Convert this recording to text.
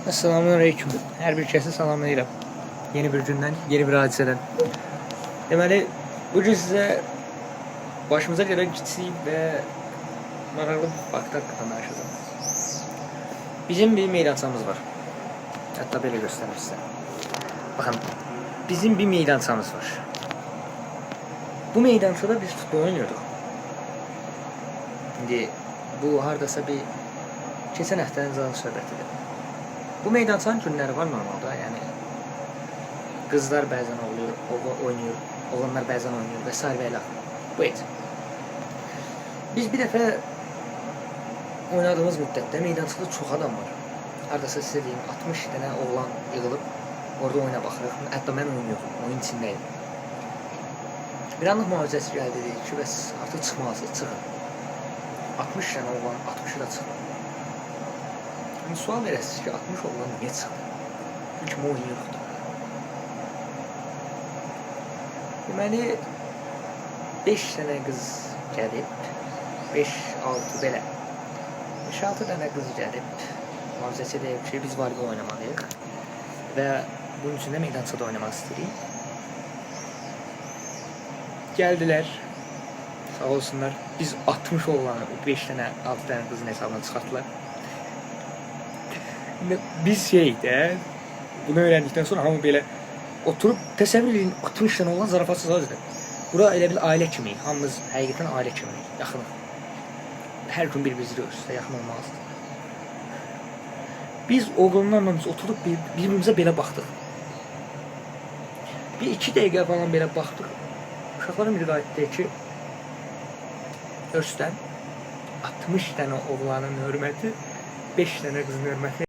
Esselamu aleyküm. Hər bir kəsi salamlayıram. Yeni bir gündən, yeni bir hadisədən. Deməli, bu gün sizə başımıza gələn kiçik və maraqlı bir fakt haqqında danışacağam. Bizim bir meydançamız var. Hətta belə göstərim sizə. Baxın, bizim bir meydançamız var. Bu meydançada biz futbol oynuyorduk. İndi bu hardasa bir keçən həftənin zaten söhbətidir. Bu meydançanın günləri var normalda, yəni qızlar bəzən oluyor, oynayır, oğlanlar bəzən oynayır və sair və ilaxır. Bu heç. Biz bir dəfə oynadığımız müddətdə meydançada çox adam var. Hardasa sizə deyim, 60 dənə oğlan yığılıb orada oyuna baxırıq. Hətta mən oynuyordum, oyun içindəydim. Bir anlıq mühafizəçi gəldi, dedi ki, bəs artıq çıxmalısınız, çıxın. 60 dənə oğlan, 60-ı da çıxdı. İndi sual verəsiniz ki, 60 oğlan niyə çıxdı? Çünki oynayırıq da. Deməli, 5 dənə qız gəlib, 5-6 belə. 5-6 dənə qız gəlib, mühafizəçi deyib ki, biz voleybol oynamalıyıq və bunun üçün də meydançada oynamaq istəyirik. Gəldilər, sağ olsunlar, biz 60 oğlanı, o 5 dənə, 6 dənə qızın hesabına çıxartdılar. İndi biz şey də, bunu öyrəndikdən sonra hamı belə oturub təsəvvür edin 60 dənə oğlan zarafatsız azdır. Bura elə bil ailə kimi, hamımız həqiqətən ailə kimi yaxınıq. Hər gün bir-birimizi görürüz, yaxın olmalısınız. Biz oğlanlarla biz oturup bir-birimizə belə baxdıq. Bir iki dəqiqə falan belə baxdıq. Uşaqların biri qayıtdı ki, görürsən, 60 dənə oğlanın hörməti 5 dənə qızın hörmətinə